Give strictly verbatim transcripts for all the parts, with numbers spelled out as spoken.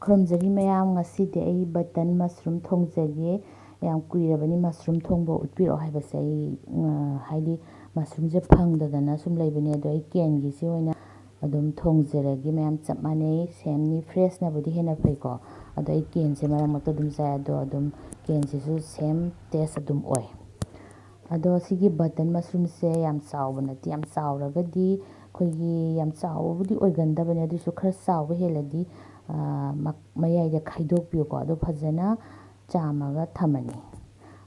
ꯈꯨꯔꯨꯝꯖꯔꯤ ꯃꯌꯥꯝ, ꯉꯁꯤꯗꯤ ꯑꯩ button mushroom ꯊꯣꯡꯖꯒꯦ꯫ ꯌꯥꯝ ꯀꯨꯏꯔꯕꯅꯤ mushroom ꯊꯣꯡꯕ ꯎꯠꯄꯤꯔꯛꯑꯣ ꯍꯥꯏꯕꯁꯦ꯫ ꯑꯩ, ꯑ, ꯍꯥꯏꯗꯤ mushroomꯁꯦ ꯐꯪꯗꯗꯅ ꯁꯨꯝ ꯂꯩꯕꯅꯦ꯫ ꯑꯗꯣ ꯑꯩ canꯒꯤꯁꯤ ꯑꯣꯏꯅ ꯑꯗꯨꯝ ꯊꯣꯡꯖꯔꯒꯦ ꯃꯌꯥꯝ꯫ ꯆꯞ ꯃꯥꯟꯅꯩ, sameꯅꯤ, freshꯅꯕꯨꯗꯤ ꯍꯦꯟꯅ ꯐꯩꯀꯣ꯫ ꯑꯗꯣ ꯑꯩ canꯁꯦ ꯃꯔꯛ ꯃꯔꯛꯇ ꯑꯗꯨꯝ ꯆꯥꯏ, ꯑꯗꯣ ꯑꯗꯨꯝ canꯁꯤꯁꯨ same taste ꯑꯗꯨꯝ ꯑꯣꯏ꯫ ꯑꯗꯣ ꯁꯤꯒꯤ button mushroomꯁꯦ ꯌꯥꯝ ꯆꯥꯎꯕ ꯅꯠꯇꯦ꯫ ꯌꯥꯝ ꯆꯥꯎꯔꯒꯗꯤ ꯑꯩꯈꯣꯏꯒꯤ ꯌꯥꯝ ꯆꯥꯎꯕꯕꯨꯗꯤ ꯑꯣꯏꯒꯟꯗꯕꯅꯦ, ꯑꯗꯨꯁꯨ ꯈꯔ ꯆꯥꯎꯕ ꯍꯦꯜꯂꯗꯤ, ꯑ, ꯃ-, ꯃꯌꯥꯏꯗ ꯈꯥꯏꯗꯣꯛꯄꯤꯌꯨꯀꯣ꯫ ꯑꯗꯣ ꯐꯖꯅ ꯆꯥꯝꯃꯒ ꯊꯝꯃꯅꯤ꯫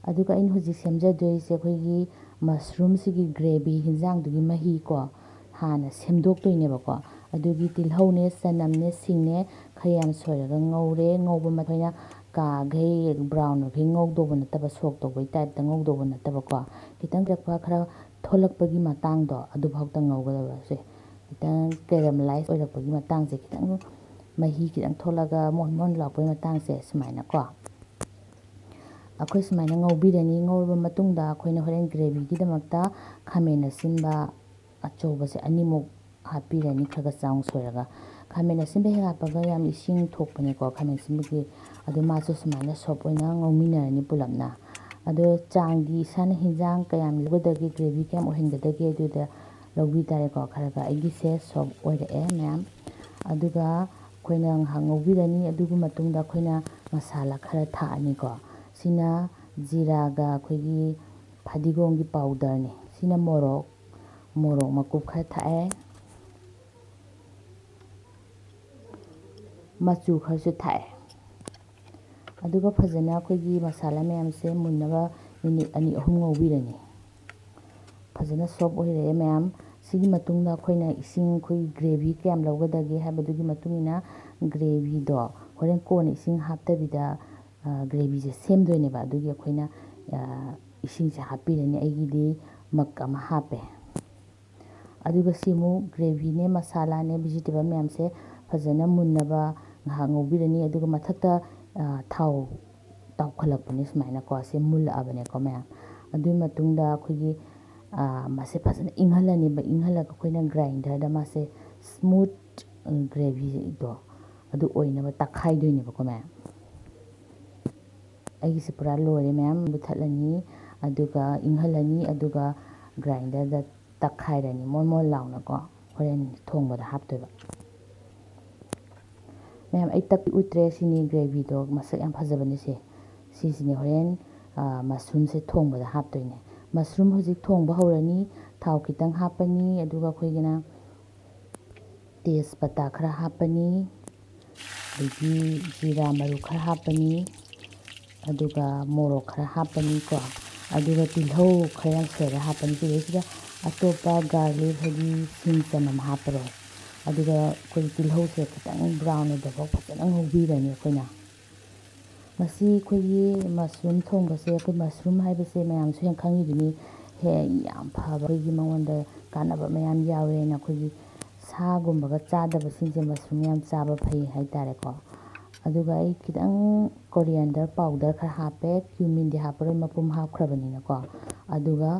ꯑꯗꯨꯒ ꯑꯩꯅ ꯍꯧꯖꯤꯛ ꯁꯦꯝꯖꯗꯣꯏꯁꯦ ꯑꯩꯈꯣꯏꯒꯤ mushroomꯁꯤꯒꯤ gravy, ꯍꯤꯟꯖꯥꯡꯗꯨꯒꯤ ꯃꯍꯤꯀꯣ, ꯍꯥꯟꯅ ꯁꯦꯝꯗꯣꯛꯇꯣꯏꯅꯦꯕꯀꯣ꯫ ꯑꯗꯨꯒꯤ ꯇꯤꯜꯍꯧꯅꯦ, ꯆꯅꯝꯅꯦ, ꯁꯤꯡꯅꯦ ꯈꯔ ꯌꯥꯝ ꯁꯣꯏꯔꯒ ꯉꯧꯔꯦ꯫ ꯉꯧꯕ ꯃꯈꯣꯏꯅ ꯀꯥꯈꯩ brown ꯑꯣꯏꯈꯩ ꯉꯧꯗꯧꯕ ꯅꯠꯇꯕ, ꯁꯣꯛ ꯇꯧꯕꯒꯤ typeꯇ ꯉꯧꯗꯧꯕ ꯅꯠꯇꯕꯀꯣ꯫ ꯈꯤꯇꯪ ꯄꯤꯔꯛꯄ ꯈꯔ ꯊꯣꯛꯂꯛꯄꯒꯤ ꯃꯇꯥꯡꯗꯣ ꯑꯗꯨꯐꯥꯎꯗ ꯉꯧꯒꯗꯕꯁꯦ꯫ ꯈꯤꯇꯪ caramelize ꯑꯣꯏꯔꯛꯄꯒꯤ ꯃꯇꯥꯡꯁꯦ, ꯈꯤꯇꯪ ꯃꯍꯤ ꯈꯤꯇꯪ ꯊꯣꯛꯂꯒ ꯃꯣꯟ ꯃꯣꯟ ꯂꯥꯎꯔꯛꯄꯒꯤ ꯃꯇꯥꯡꯁꯦ ꯁꯨꯃꯥꯏꯅꯀꯣ꯫ ꯑꯩꯈꯣꯏ ꯁꯨꯃꯥꯏꯅ ꯉꯧꯕꯤꯔꯅꯤ꯫ ꯉꯧꯔꯕ ꯃꯇꯨꯡꯗ ꯑꯩꯈꯣꯏꯅ ꯍꯣꯔꯦꯟ gravyꯒꯤꯗꯃꯛꯇ ꯈꯥꯃꯦꯟ ꯑꯁꯤꯟꯕ ꯑꯆꯧꯕꯁꯦ ꯑꯅꯤꯃꯨꯛ ꯍꯥꯞꯄꯤꯔꯅꯤ, ꯈꯔ ꯈꯔ ꯆꯥꯎꯅ ꯁꯣꯏꯔꯒ꯫ ꯈꯥꯃꯦꯟ ꯑꯁꯤꯟꯕ ꯍꯦꯛ ꯍꯥꯞꯄꯒ ꯌꯥꯝ ꯏꯁꯤꯡ ꯊꯣꯛꯄꯅꯦꯀꯣ ꯈꯥꯃꯦꯟ ꯑꯁꯤꯟꯕꯒꯤ꯫ ꯑꯗꯣ ꯃꯥꯁꯨ ꯁꯨꯃꯥꯏꯅ soft ꯑꯣꯏꯅ ꯉꯧꯃꯤꯟꯅꯔꯅꯤ ꯄꯨꯂꯞꯅ꯫ ꯑꯗꯣ ꯆꯥꯡꯗꯤ ꯏꯁꯥꯅ ꯍꯤꯟꯖꯥꯡ ꯀꯌꯥꯝ ꯂꯧꯒꯗꯒꯦ, gravy ꯀꯌꯥꯝ ꯑꯣꯏꯍꯟꯒꯗꯒꯦ, ꯑꯗꯨꯗ ꯂꯧꯕꯤ ꯇꯥꯔꯦꯀꯣ꯫ ꯈꯔ ꯈꯔ ꯑꯩꯒꯤꯁꯦ soft ꯑꯣꯏꯔꯛꯑꯦ ꯃꯌꯥꯝ꯫ ꯑꯗꯨꯒ ꯑꯩꯈꯣꯏꯅ ꯉꯥꯏꯍꯥꯛ ꯉꯧꯕꯤꯔꯅꯤ꯫ ꯑꯗꯨꯒꯤ ꯃꯇꯨꯡꯗ ꯑꯩꯈꯣꯏꯅ ꯃꯁꯥꯂꯥ ꯈꯔ ꯊꯥꯛꯑꯅꯤꯀꯣ꯫ ꯁꯤꯅ ꯖꯤꯔꯥꯒ ꯑꯩꯈꯣꯏꯒꯤ ꯐꯗꯤꯒꯣꯝꯒꯤ powderꯅꯤ꯫ ꯁꯤꯅ ꯃꯣꯔꯣꯛ, ꯃꯣꯔꯣꯛ ꯃꯀꯨꯞ ꯈꯔ ꯊꯥꯛꯑꯦ, ꯃꯆꯨ ꯈꯔꯁꯨ ꯊꯥꯛꯑꯦ꯫ ꯑꯗꯨꯒ ꯐꯖꯅ ꯑꯩꯈꯣꯏꯒꯤ ꯃꯁꯥꯂꯥ ꯃꯌꯥꯝꯁꯦ ꯃꯨꯟꯅꯕ minute ꯑꯅꯤ ꯑꯍꯨꯝ ꯉꯧꯕꯤꯔꯅꯤ꯫ ꯐꯖꯅ soft ꯑꯣꯏꯔꯛꯑꯦ ꯃꯌꯥꯝ꯫ ꯁꯤꯒꯤ ꯃꯇꯨꯡꯗ ꯑꯩꯈꯣꯏꯅ ꯏꯁꯤꯡ, ꯑꯩꯈꯣꯏ gravy ꯀꯌꯥꯝ ꯂꯧꯒꯗꯒꯦ ꯍꯥꯏꯕꯗꯨꯒꯤ ꯃꯇꯨꯡ ꯏꯟꯅ gravyꯗꯣ ꯍꯣꯔꯦꯟ ꯀꯣꯟꯅ ꯏꯁꯤꯡ ꯍꯥꯞꯇꯕꯤꯗ, ꯑ, gravyꯁꯦ ꯁꯦꯝꯗꯣꯏꯅꯦꯕ꯫ ꯑꯗꯨꯒꯤ ꯑꯩꯈꯣꯏꯅ, ꯑ, ꯏꯁꯤꯡꯁꯦ ꯍꯥꯞꯄꯤꯔꯅꯤ꯫ ꯑꯩꯒꯤꯗꯤ mug ꯑꯃ ꯍꯥꯞꯄꯦ꯫ ꯑꯗꯨꯒ ꯁꯤ ꯑꯃꯨꯛ gravyꯅꯦ, ꯃꯁꯥꯂꯥꯅꯦ, vegetable ꯃꯌꯥꯝꯁꯦ ꯐꯖꯅ ꯃꯨꯟꯅꯕ ꯉꯥꯏꯍꯥꯛ ꯉꯧꯕꯤꯔꯅꯤ꯫ ꯑꯗꯨꯒ ꯃꯊꯛꯇ, ꯑ, ꯊꯥꯎ ꯇꯥꯎꯈꯠꯂꯛꯄꯅꯦ ꯁꯨꯃꯥꯏꯅꯀꯣ꯫ ꯁꯤ ꯃꯨꯜꯂꯛꯑꯕꯅꯦꯀꯣ ꯃꯌꯥꯝ꯫ ꯑꯗꯨꯒꯤ ꯃꯇꯨꯡꯗ ꯑꯩꯈꯣꯏꯒꯤ, ꯑ, ꯃꯁꯦ ꯐꯖꯅ ꯏꯪꯍꯜꯂꯅꯤꯕ꯫ ꯏꯪꯍꯜꯂꯒ ꯑꯩꯈꯣꯏꯅ grinderꯗ ꯃꯥꯁꯦ smooth gravyꯗꯣ ꯑꯗꯨ ꯑꯣꯏꯅꯕ ꯇꯛꯈꯥꯏꯗꯣꯏꯅꯦꯕꯀꯣ ꯃꯌꯥꯝ꯫ ꯑꯩꯒꯤꯁꯦ ꯄꯨꯔꯥ ꯂꯣꯏꯔꯦ ꯃꯌꯥꯝ꯫ ꯃꯨꯊꯠꯂꯅꯤ, ꯑꯗꯨꯒ ꯏꯪꯍꯜꯂꯅꯤ, ꯑꯗꯨꯒ ꯒ꯭ꯔꯥꯏꯟꯗꯔꯗ ꯇꯛꯈꯥꯏꯔꯅꯤ ꯃꯣꯟ ꯃꯣꯟ ꯂꯥꯎꯅꯀꯣ꯫ ꯍꯣꯔꯦꯟ ꯊꯣꯡꯕꯗ ꯍꯥꯞꯇꯣꯏꯕ꯫ ꯃꯌꯥꯝ, ꯑꯩ ꯇꯛꯇꯤ ꯎꯠꯇ꯭ꯔꯦ꯫ ꯁꯤꯅꯤ ꯒ꯭ꯔꯦꯚꯤꯗꯣ, ꯃꯁꯛ ꯌꯥꯝ ꯐꯖꯕꯅꯦ ꯁꯦ꯫ ꯁꯤꯁꯤꯅꯦ ꯍꯣꯔꯦꯟ, ꯑ, ꯃꯁꯔꯨꯝꯁꯦ ꯊꯣꯡꯕꯗ ꯍꯥꯞꯇꯣꯏꯅꯦ꯫ ꯃꯁꯔꯨꯝ ꯍꯧꯖꯤꯛ ꯊꯣꯡꯕ ꯍꯧꯔꯅꯤ꯫ ꯊꯥꯎ ꯈꯤꯇꯪ ꯍꯥꯞꯄꯅꯤ, ꯑꯗꯨꯒ ꯑꯩꯈꯣꯏꯒꯤꯅ ꯇꯦꯖꯄꯇꯥ ꯈꯔ ꯍꯥꯞꯄꯅꯤ, ꯑꯗꯒꯤ ꯖꯤꯔꯥ ꯃꯔꯨ ꯈꯔ ꯍꯥꯞꯄꯅꯤ, ꯑꯗꯨꯒ ꯃꯣꯔꯣꯛ ꯈꯔ ꯍꯥꯞꯄꯅꯤꯀꯣ, ꯑꯗꯨꯒ ꯇꯤꯜꯍꯧ ꯈꯔ ꯌꯥꯝ ꯁꯣꯏꯔ ꯍꯥꯞꯄꯅꯤ꯫ ꯁꯤꯗꯩꯁꯤꯗ ꯑꯇꯣꯞꯄ ꯒꯥꯔꯂꯤꯛ, ꯍꯥꯏꯗꯤ ꯁꯤꯡ ꯆꯅꯝ ꯍꯥꯞꯄꯔꯣꯏ꯫ ꯑꯗꯨꯒ ꯑꯩꯈꯣꯏ ꯇꯤꯜꯍꯧꯁꯦ ꯈꯤꯇꯪ ꯕ꯭ꯔꯥꯎꯟ ꯑꯣꯏꯗ꯭ꯔꯤꯐꯥꯎ ꯐꯖꯅ ꯉꯧꯕꯤꯔꯅꯤ ꯑꯩꯈꯣꯏꯅ꯫ ꯃꯁꯤ ꯑꯩꯈꯣꯏꯒꯤ ꯃꯁꯔꯨꯝ ꯊꯣꯡꯕꯁꯦ, ꯑꯩꯈꯣꯏ ꯃꯁꯔꯨꯝ ꯍꯥꯏꯕꯁꯦ ꯃꯌꯥꯝꯁꯨ ꯍꯦꯟꯅ ꯈꯪꯉꯤꯗꯨꯅꯤ, ꯍꯦ-, ꯌꯥꯝ ꯐꯕ, ꯑꯩꯈꯣꯏꯒꯤ ꯃꯉꯣꯟꯗ ꯀꯥꯟꯅꯕ ꯃꯌꯥꯝ ꯌꯥꯎꯋꯦꯅ꯫ ꯑꯩꯈꯣꯏꯒꯤ ꯁꯥꯒꯨꯝꯕꯒ ꯆꯥꯗꯕꯁꯤꯡꯁꯦ ꯃꯁꯔꯨꯝ ꯌꯥꯝ ꯆꯥꯕ ꯐꯩ ꯍꯥꯏꯇꯥꯔꯦꯀꯣ꯫ ꯑꯗꯨꯒ ꯑꯩ ꯈꯤꯇꯪ ꯀꯣꯔꯤꯌꯥꯟꯗꯔ ꯄꯥꯎꯗꯔ ꯈꯔ ꯍꯥꯞꯄꯦ, ꯀ꯭ꯌꯨꯃꯤꯟꯗꯤ ꯍꯥꯞꯄꯔꯣꯏ, ꯃꯄꯨꯝ ꯍꯥꯞꯈ꯭ꯔꯕꯅꯤꯅꯀꯣ꯫ ꯑꯗꯨꯒ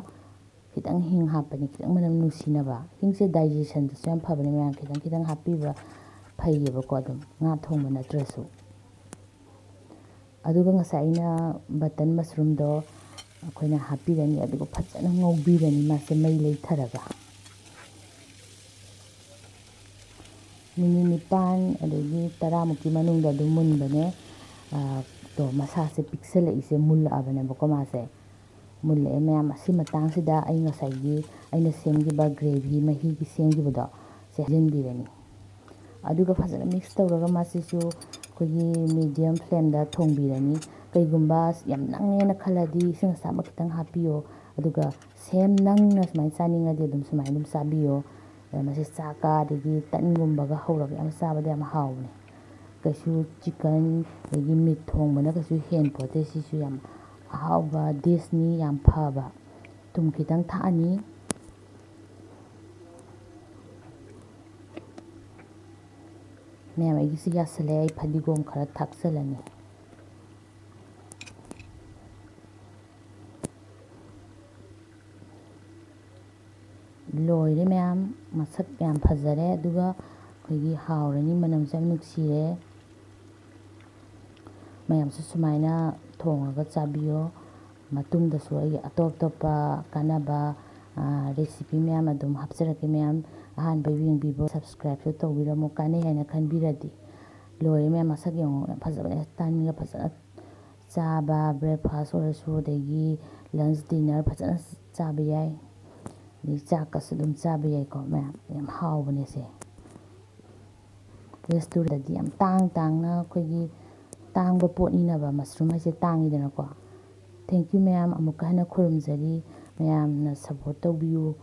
ꯈꯤꯇꯪ ꯍꯤꯡ ꯍꯥꯞꯄꯅꯤ, ꯈꯤꯇꯪ ꯃꯅꯝ ꯅꯨꯡꯁꯤꯅꯕ꯫ ꯍꯤꯡꯁꯦ ꯗꯥꯏꯖꯦꯁꯟꯗꯁꯨ ꯌꯥꯝ ꯐꯕꯅꯦ ꯃꯌꯥꯝ, ꯈꯤꯇꯪ ꯈꯤꯇꯪ ꯍꯥꯞꯄꯤꯕ ꯐꯩꯌꯦꯕꯀꯣ, ꯑꯗꯨꯝ ꯉꯥ ꯊꯣꯡꯕ ꯅꯠꯇ꯭ꯔꯁꯨ꯫ ꯑꯗꯨꯒ ꯉꯁꯥꯏ ꯑꯩꯅ ꯕꯇꯟ ꯃꯁꯔꯨꯝꯗꯣ ꯑꯩꯈꯣꯏꯅ ꯍꯥꯞꯄꯤꯔꯅꯤ, ꯑꯗꯨꯒ ꯐꯖꯅ ꯉꯧꯕꯤꯔꯅꯤ ꯃꯥꯁꯦ ꯃꯩ ꯂꯩꯊꯔꯒ꯫ ꯃꯤꯅꯤꯠ ꯅꯤꯄꯥꯟ ꯑꯗꯒꯤ ꯇꯔꯥꯃꯨꯛꯀꯤ ꯃꯅꯨꯡꯗ ꯑꯗꯨꯝ ꯃꯨꯟꯕꯅꯦ꯫ ꯑ, ꯇꯣ, ꯃꯁꯥꯁꯦ ꯄꯤꯛꯁꯜꯂꯛꯏꯁꯦ ꯃꯨꯜꯂꯛꯑꯕꯅꯦꯕꯀꯣ ꯃꯥꯁꯦ꯫ ꯃꯨꯜꯂꯛꯑꯦ ꯃꯌꯥꯝ꯫ ꯑꯁꯤ ꯃꯇꯥꯡꯁꯤꯗ ꯑꯩ ꯉꯁꯥꯏꯒꯤ ꯑꯩꯅ ꯁꯦꯝꯈꯤꯕ ꯒ꯭ꯔꯦꯚꯤ ꯃꯍꯤꯒꯤ ꯁꯦꯝꯈꯤꯕꯗꯣ ꯁꯦ ꯍꯩꯖꯤꯟꯕꯤꯔꯅꯤ꯫ ꯑꯗꯨꯒ ꯐꯖꯅ ꯃꯤꯛꯁ ꯇꯧꯔꯒ ꯃꯁꯤꯁꯨ ꯑꯩꯈꯣꯏꯒꯤ ꯃꯤꯗꯤꯌꯝ ꯐ꯭ꯂꯦꯝꯗ ꯊꯣꯡꯕꯤꯔꯅꯤ꯫ ꯀꯩꯒꯨꯝꯕ ꯌꯥꯝ ꯅꯪꯉꯦꯅ ꯈꯜꯂꯗꯤ ꯏꯁꯤꯡ ꯑꯁꯥꯕ ꯈꯤꯇꯪ ꯍꯥꯞꯄꯤꯌꯣ꯫ ꯑꯗꯨꯒ ꯁꯦꯝ ꯅꯪꯅ ꯁꯨꯃꯥꯏꯅ ꯆꯥꯅꯤꯡꯉꯗꯤ ꯑꯗꯨꯝ ꯁꯨꯃꯥꯏꯅ ꯑꯗꯨꯝ ꯆꯥꯕꯤꯌꯣ꯫ ꯑꯗ ꯃꯁꯤ ꯆꯥꯛꯀ ꯑꯗꯒꯤ ꯇꯟꯒꯨꯝꯕꯒ ꯍꯧꯔꯒ ꯌꯥꯝ ꯆꯥꯕꯗ ꯌꯥꯝ ꯍꯥꯎꯕꯅꯦ꯫ ꯀꯩꯁꯨ ꯆꯤꯛꯀꯟ ꯑꯗꯒꯤ ꯃꯤꯠ ꯊꯣꯡꯕꯅ ꯀꯩꯁꯨ ꯍꯦꯟ ꯄꯣꯠꯇꯦ꯫ ꯁꯤꯁꯨ ꯌꯥꯝ ꯑꯍꯥꯎꯕ ꯗꯤꯁꯅꯤ, ꯌꯥꯝ ꯐꯕ꯫ ꯊꯨꯝ ꯈꯤꯇꯪ ꯊꯥꯛꯑꯅꯤ꯫ ꯃꯌꯥꯝ, ꯑꯩꯒꯤꯁꯤ ꯌꯥꯁꯜꯂꯦ꯫ ꯑꯩ ꯐꯗꯤꯒꯣꯝ ꯈꯔ ꯊꯥꯛꯆꯜꯂꯅꯤ꯫ ꯂꯣꯏꯔꯦ ꯃꯌꯥꯝ, ꯃꯁꯛ ꯌꯥꯝ ꯐꯖꯔꯦ꯫ ꯑꯗꯨꯒ ꯑꯩꯈꯣꯏꯒꯤ ꯍꯥꯎꯔꯅꯤ, ꯃꯅꯝꯁꯨ ꯌꯥꯝ ꯅꯨꯡꯁꯤꯔꯦ꯫ ꯃꯌꯥꯝꯁꯨ ꯁꯨꯃꯥꯏꯅ ꯊꯣꯡꯉꯒ ꯆꯥꯕꯤꯌꯣ꯫ ꯃꯇꯨꯡꯗꯁꯨ ꯑꯩ ꯑꯇꯣꯞ ꯑꯇꯣꯞꯄ ꯀꯥꯟꯅꯕ ꯔꯦꯁꯤꯄꯤ ꯃꯌꯥꯝ ꯑꯗꯨꯝ ꯍꯥꯞꯆꯔꯛꯀꯦ꯫ ꯃꯌꯥꯝ ꯑꯍꯥꯟꯕ ꯌꯦꯡꯕꯤꯕ, ꯁꯕꯁꯀ꯭ꯔꯥꯏꯕꯁꯨ ꯇꯧꯕꯤꯔꯝꯃꯨ, ꯀꯥꯟꯅꯩ ꯍꯥꯏꯅ ꯈꯟꯕꯤꯔꯗꯤ꯫ ꯂꯣꯏꯔꯦ ꯃꯌꯥꯝ, ꯃꯁꯛ ꯌꯦꯡꯉꯨ, ꯌꯥꯝ ꯐꯖꯕꯅꯦ꯫ ꯇꯟꯒ ꯐꯖꯅ ꯆꯥꯕ, ꯕ꯭ꯔꯦꯛꯐꯥꯁ ꯑꯣꯏꯔꯁꯨ, ꯑꯗꯒꯤ ꯂꯟꯁ, ꯗꯤꯟꯅꯔ ꯐꯖꯅ ꯆꯥꯕ ꯌꯥꯏ꯫ ꯑꯗꯩ ꯆꯥꯛꯀꯁꯨ ꯑꯗꯨꯝ ꯆꯥꯕ ꯌꯥꯏꯀꯣ ꯃꯌꯥꯝ, ꯌꯥꯝ ꯍꯥꯎꯕꯅꯦ ꯁꯦ꯫ ꯔꯦꯁꯇꯨꯔꯦꯟꯗꯗꯤ ꯌꯥꯝ ꯇꯥꯡ ꯇꯥꯡꯅ, ꯑꯩꯈꯣꯏꯒꯤ ꯇꯥꯡꯕ ꯄꯣꯠꯅꯤꯅꯕ, ꯃꯁꯔꯨꯝ ꯍꯥꯏꯁꯦ ꯇꯥꯡꯉꯤꯗꯅꯀꯣ꯫ Thank you ꯃꯌꯥꯝ, ꯑꯃꯨꯛꯀ ꯍꯟꯅ ꯈꯨꯔꯨꯝꯖꯔꯤ꯫ ꯃꯌꯥꯝꯅ ꯁꯞꯄꯣꯔꯠ ꯇꯧꯕꯤꯌꯨ꯫